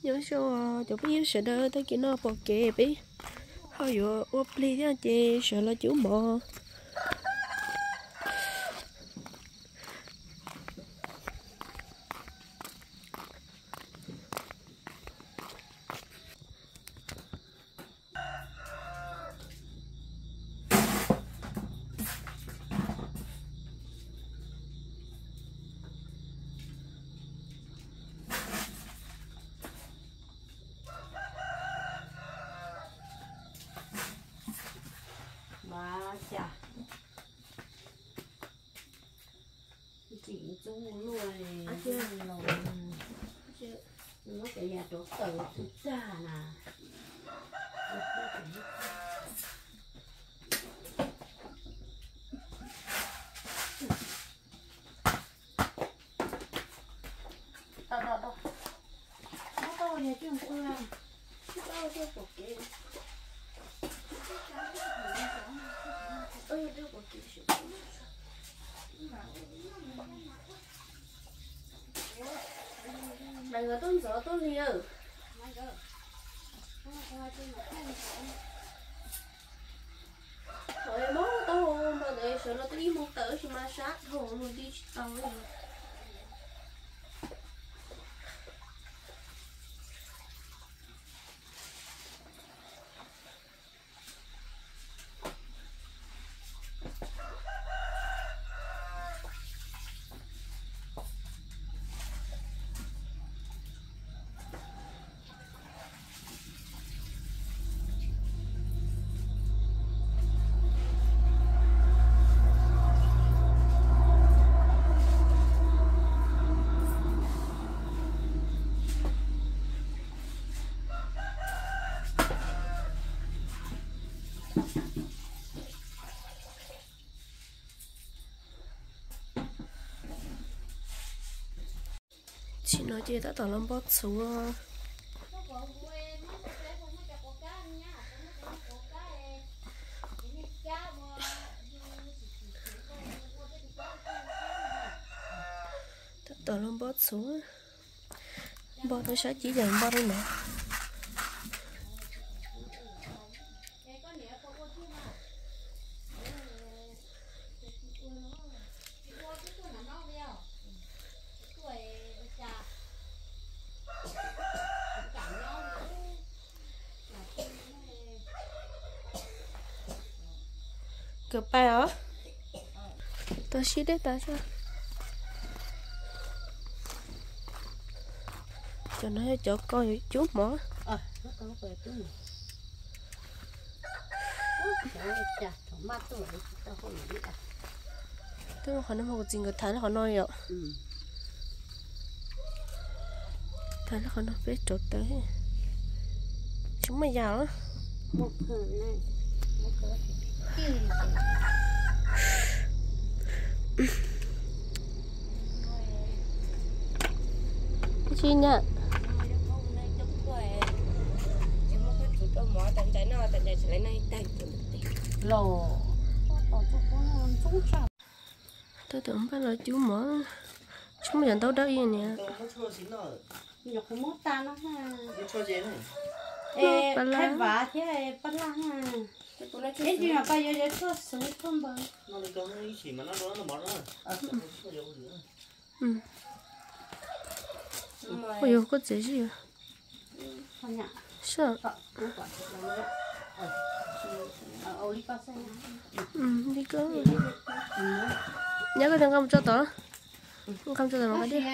Nyob zoo cov phooj ywg sawv daws, tag kis no pom kev peb ho yuav ua plig thiab ces sawv los cub mov. Mas nkawd tuaj ntxov tuaj li. Thaum mob tau hau mas ntawd sawv los twb ib moos tawm tab sis mas sab dhau mus nti tsis tau li. Tsim no ces tab tom los npo txhuv. Tab tom los npo txhuv. Npo rau sab cib yam npo rau no. Kawg pais os. Tau sib dej tas xwb. Cov no yog cov ko yuav cub mov. Twb qhov no mas kuv txiv nkawd thaiv lub qhov no yom. Thaiv lub qhov no peb rauv taws. Tsis muaj yam os. Tsis nyam. Los, tau tus npaj los cub mov, tsis muaj cov ntaub dawb ib niam. Nyuam qhuav muab tas no ha. Paj laj. Paj laj ha. Eb, tsis mas paj yuav yuav tshuaj xwb tshuaj npawg. Ua yuav koj txiv zib. Sab. Li ko. Nyab koj nqa mus tso tod. Nqa mus tso tod mas nqa dej.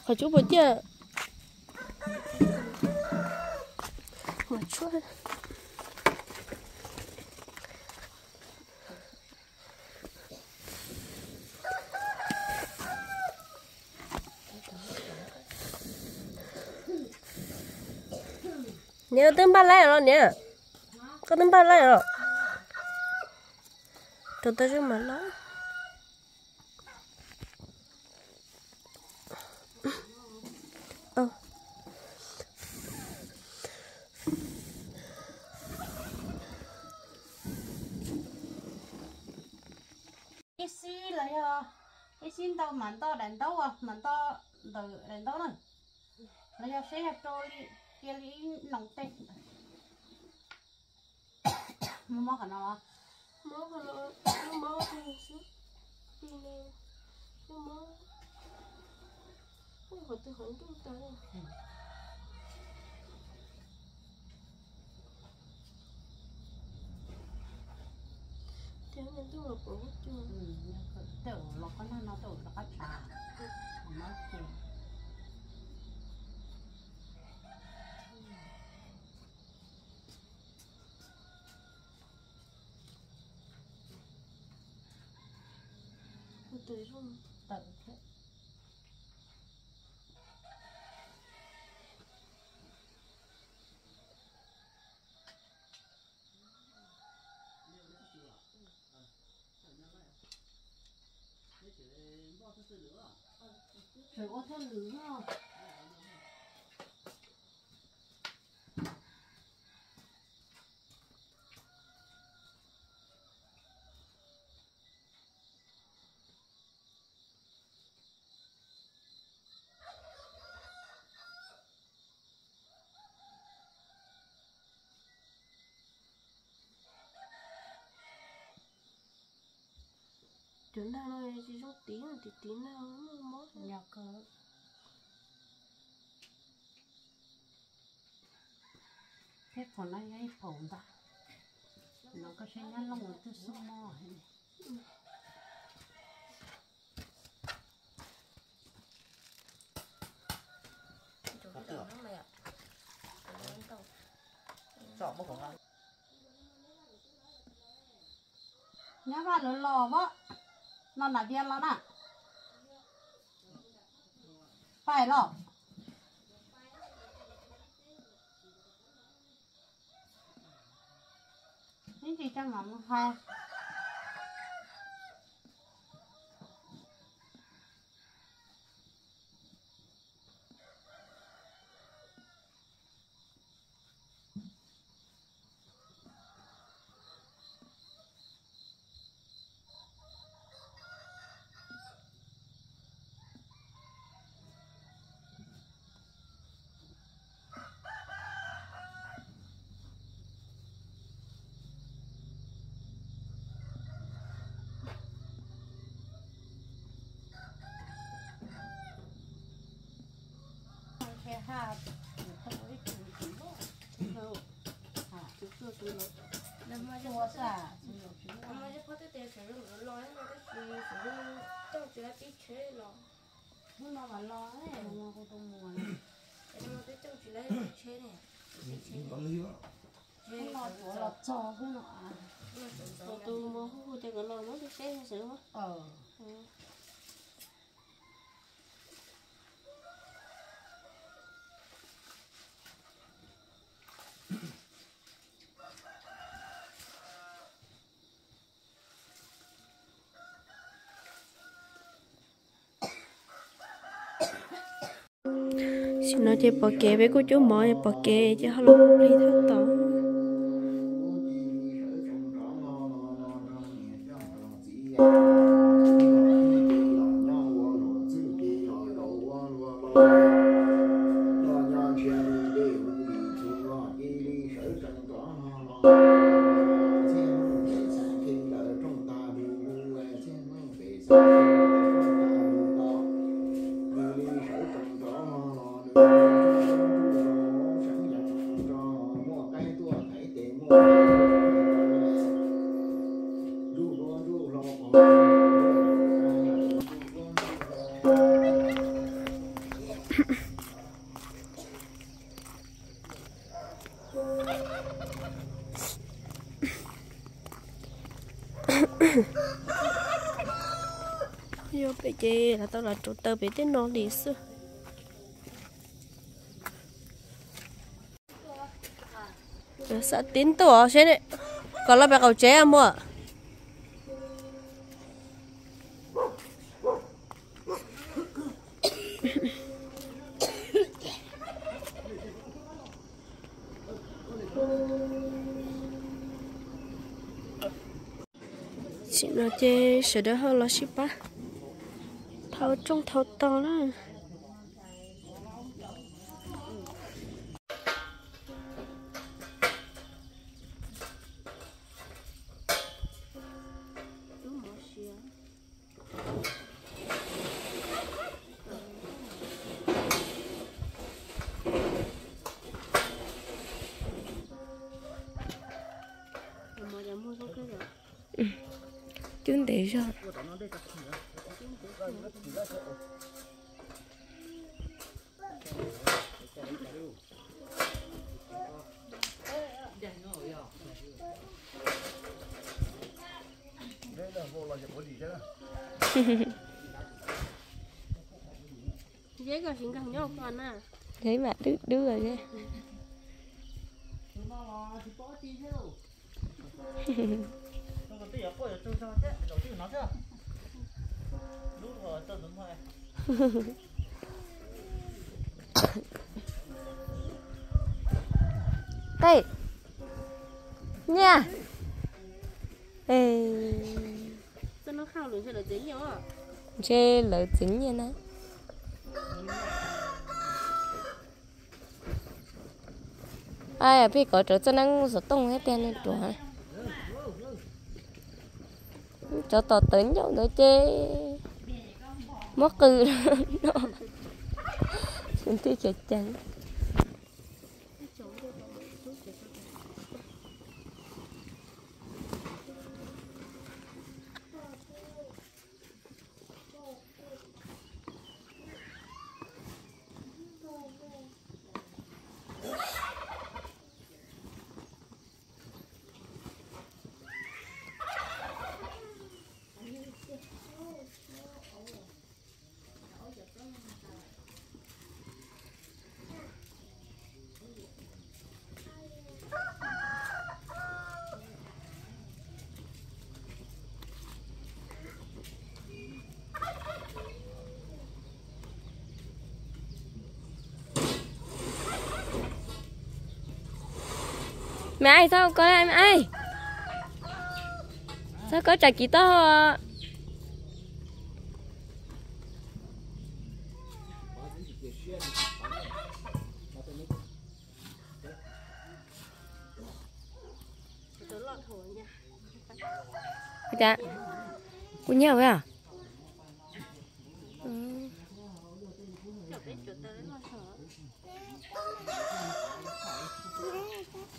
Qhov cub puas ciaj? Mas tshuab. Niam, koj twb npaj laib los niam? Koj twb npaj laib los? Tus tau zoo mas los. Sib ntaus mas nto daim ntaub, mas nto ntawm daim ntaub na. Los yog seb yog rau li, cia li ib noo tej. Mob mob qhov no los? Mob qhov no, lub mob xwb. Lub mob, qhov twg qhov nruj tag. Tej ntuj los pom huab cua. Tej zaum los qab nag no tej zaum rov qab tshav. Mob ces. Kuv tus zoo tawm thiab. Tseem ua thaj lwm no. Cov nag no tsis zoo tiv, tiv tiv nag muaj mob. Yog kawg. Thiab phaum no yog ib phaum ntag. No koj saib nyab looj twb xub mob. Nyab Vaj lawv los pab, no Nam Vias los na. Pais los. Ib ntsis tso mam mus hais. Hnub no mas los, hnub no twb coj tsis lawv tsheb ne. Hnub no tuav los txog xwb no. Tus mus hu hu ces nkawd los muab tib tsheb xwb. Tam sim no ces pom kev, peb kuj cub mov pom kev ces ho los hu plig thaj tod. Yuav pem ces los tau los rauv taws pem tej no li xwb. Xav tib ntuj seb kom los pem qaum tsev muaj. Tam sim no ces sawv daws ho los sib pab. Hauv rooj thaum tau na. Cub ntev zog. Deb mas dwb dwb os. Tej, nyiaj, ntshe lawv txiv nyiaj na. Peb kov rawv txoj neeb xov tooj thiab tiag ne ruam. Cov tos tawv ncauj ntawd ces muab qw no. Sawv ntij ceev ceev. Me ai, txhob kov, me ai, txhob kov tsam kiv taub hau. Ua cas kuv nyiam ua?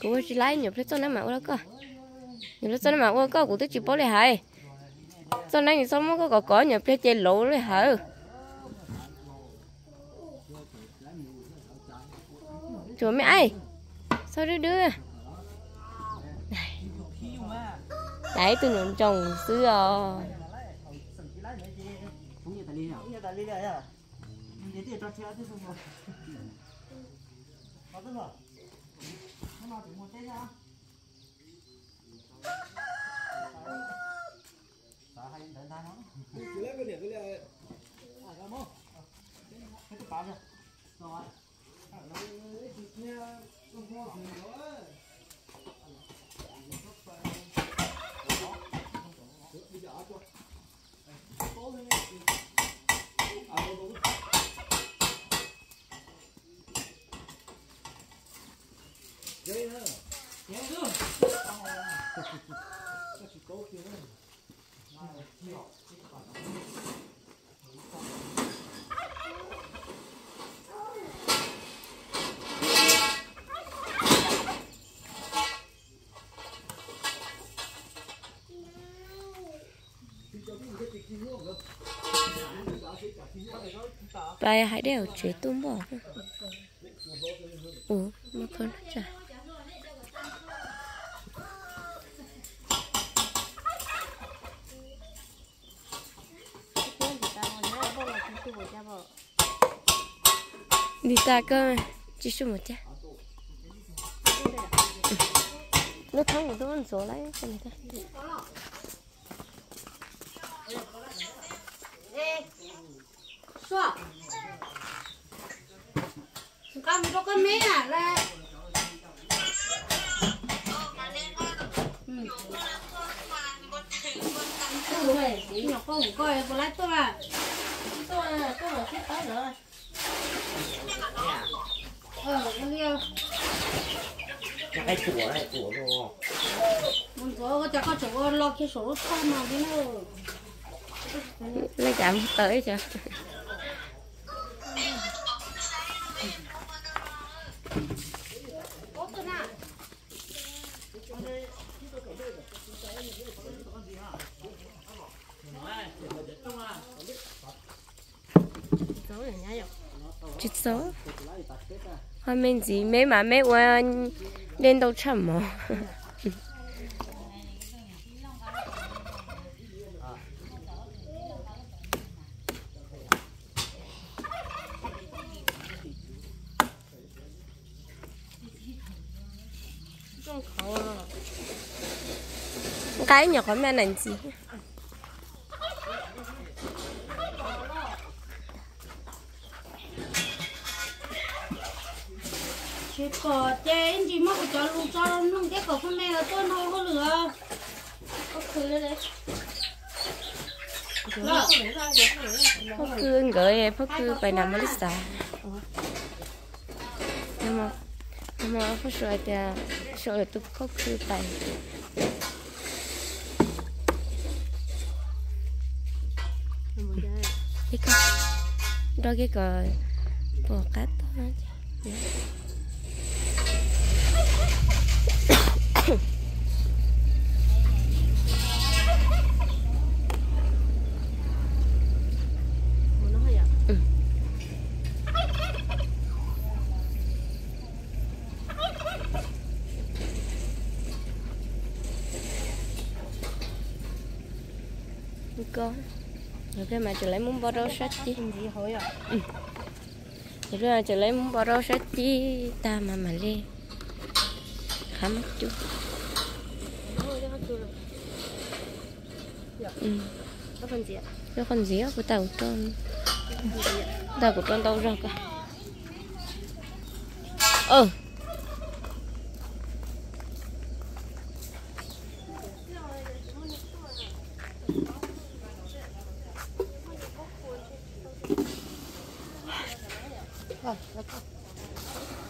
Kuv ua tsis laib, nyuam pliag txoj neeb mam ua rau koj. Nyuam pliag txoj neeb mam ua koj, kuv twb tsis paub li hais. Txoj neeb txhob muab koj kom kov, nyuam pliag ces lauv li hawm. Tsuas me ai, txhob dwb dwb. Lam ib tug nyoos ntsoos xwb os. Pais hais dej hauv tsev tuaj npoj. Ua, muaj khaub ncaws. Nti tas koj tsis su mus cas. Lub thoob mus tub ntxuav lawm. Nqa mus rau koj me lawm. Nyuam qhuav mus koj puas laib tuaj lawm? Mus ntxuav ua cas koj tseem ua lo kiag saum lub tshaj no li na. Leej kav mus tawm ib co. Tsis txaus. Ho me ntxiv me mas me ua dej ntau tshaj mov. Nqa ib nyuag qhov maj na ntxiv. Tsis pom ces ib ntsis muab kuv cov lus tso mloog thiab kom phooj me los tuaj nrog hauj lwm os. Phauj Khw nkawd, Phauj Khw pais nram Mos Lis Xav. Nag hmo Phauj Sua tias Sua tus Phauj Khw pais. Nrog kiag kom pom qab tag. Koj, yog pliag mas tseem lawv muab npo rau sab cib. Yog pliag mas tseem lawv muab npo rau sab cib tag mas mam li qhab mab cub. Lub qhov ntxiv kuv tau, tau kuv rau ntau zog ko.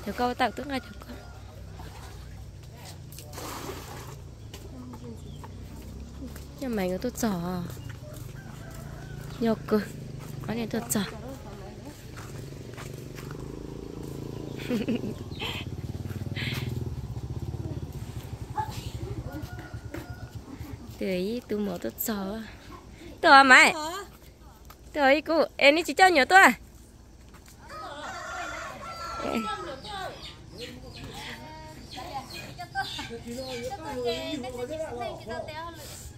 Cov ko tau twb nqa cov ko. Yog Maiv nkawd tuaj txog, yog kawg, ob niag tuaj txog. Tus ib tus muam tuaj txog. Tuaj Maiv, tuaj ib kub es neb tsis coj nyuam tuaj.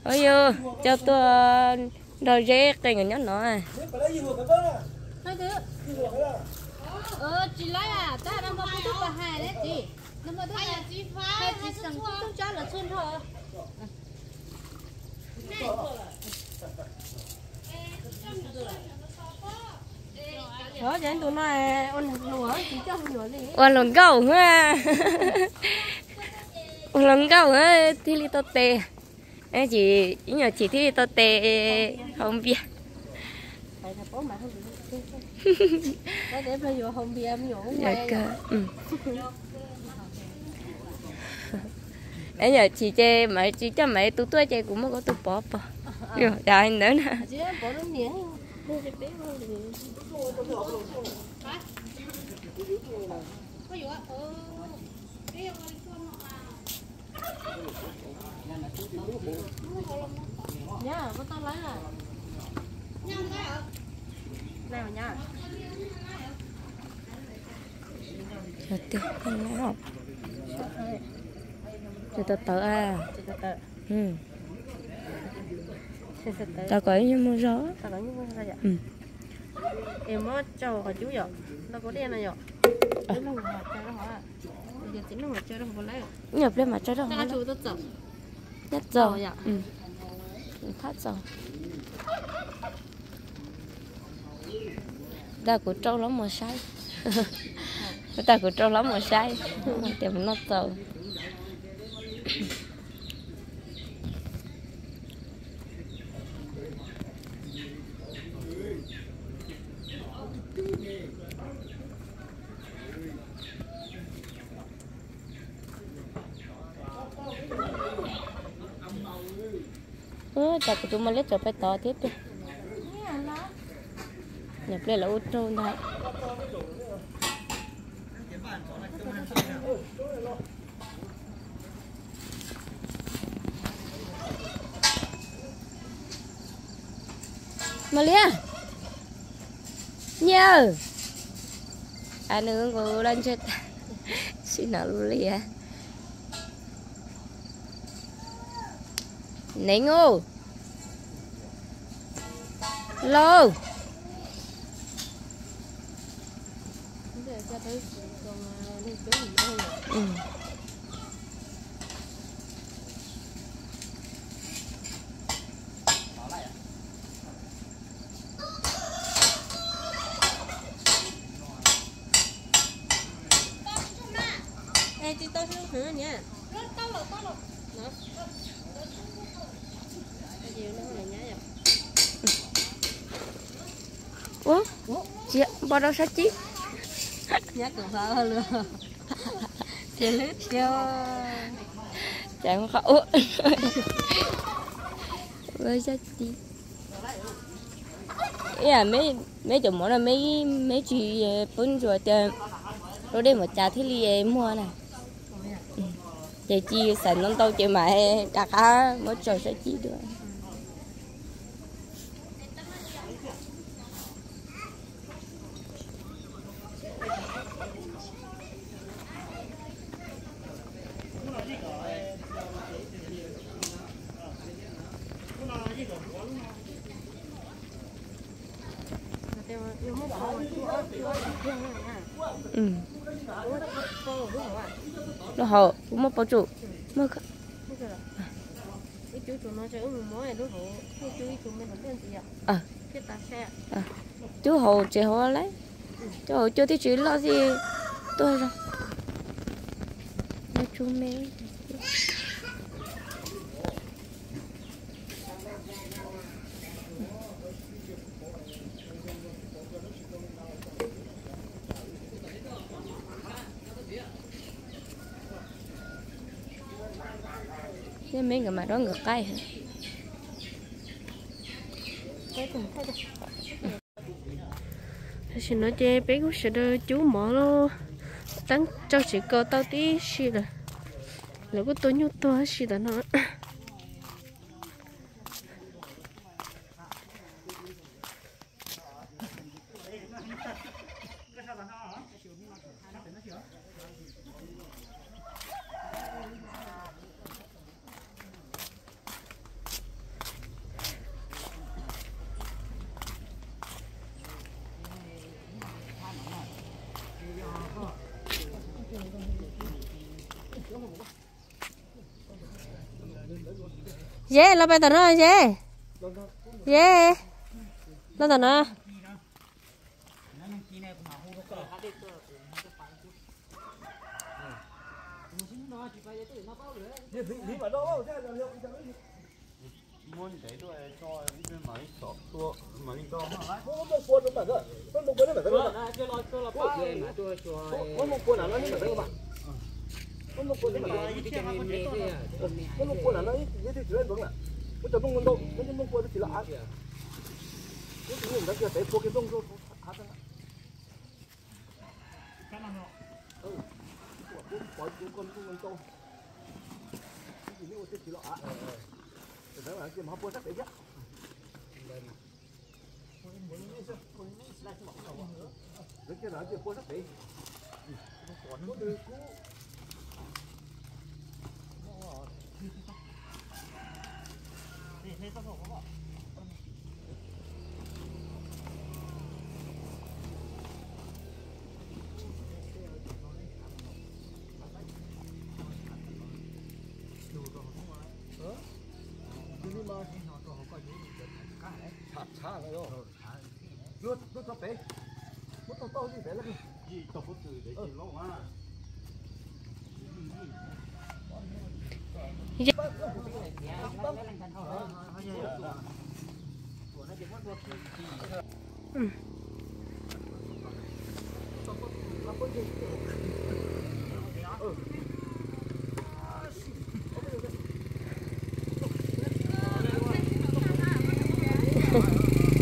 Ua yus coj tuaj nrog Zeb qee nkawd nyob no. Ua hluas nkauj, ua hluas nkauj thiaj li tau tes. Ces ib nyuag chim thiaj li tau tes haus npias. Ib nyuag chim ces Maiv tsis coj Maiv tus tuaj ces kuv muab kuv tus Pov pov. Yog hais ntawd na. Tawv tawv, tau kom ib nyuag mus zog. Nyuag pliag mas tso rau hauv. Nyob txaus, thab txaus. Tag kuv rau hlob mus saib. Tag kuv rau hlob mus saib tias mus noj txaus. Cas kuv tus muam liab tseem pais tod thiab tiag. Niam pliag lawv ua rau ntag. Mas liab, nyiaj, a nws nkaus laj ntseg tag, sim no lub liab. Neev ub, lauj. Ua, tsis npau rau sab cib. Ces qhov ua sab cib. Ib yam me cov mov no me tsis pub ntsuas tias rau dej mov cas thiaj li muag na. Ces cia xav ntau ntau ces mam rov qab muab tso sab cib dua. Lub hauv kuv muab pov tsum. Cub hauv tsev hauv lawm, cub hauv cua thiaj tsis loj thiab tuaj zoo. Nyob tsub me. Thiab me nkawd mam rov nkawd qaij. Tam sim no ces peb kuj sawv daws cub mov los, teeb tso tsev ko tau tib si lawm. Lawv kuj tua nyuj tuag si ntawm no. Ze, los pais tom no Ze. Ze, los tom no.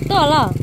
Tuaj los.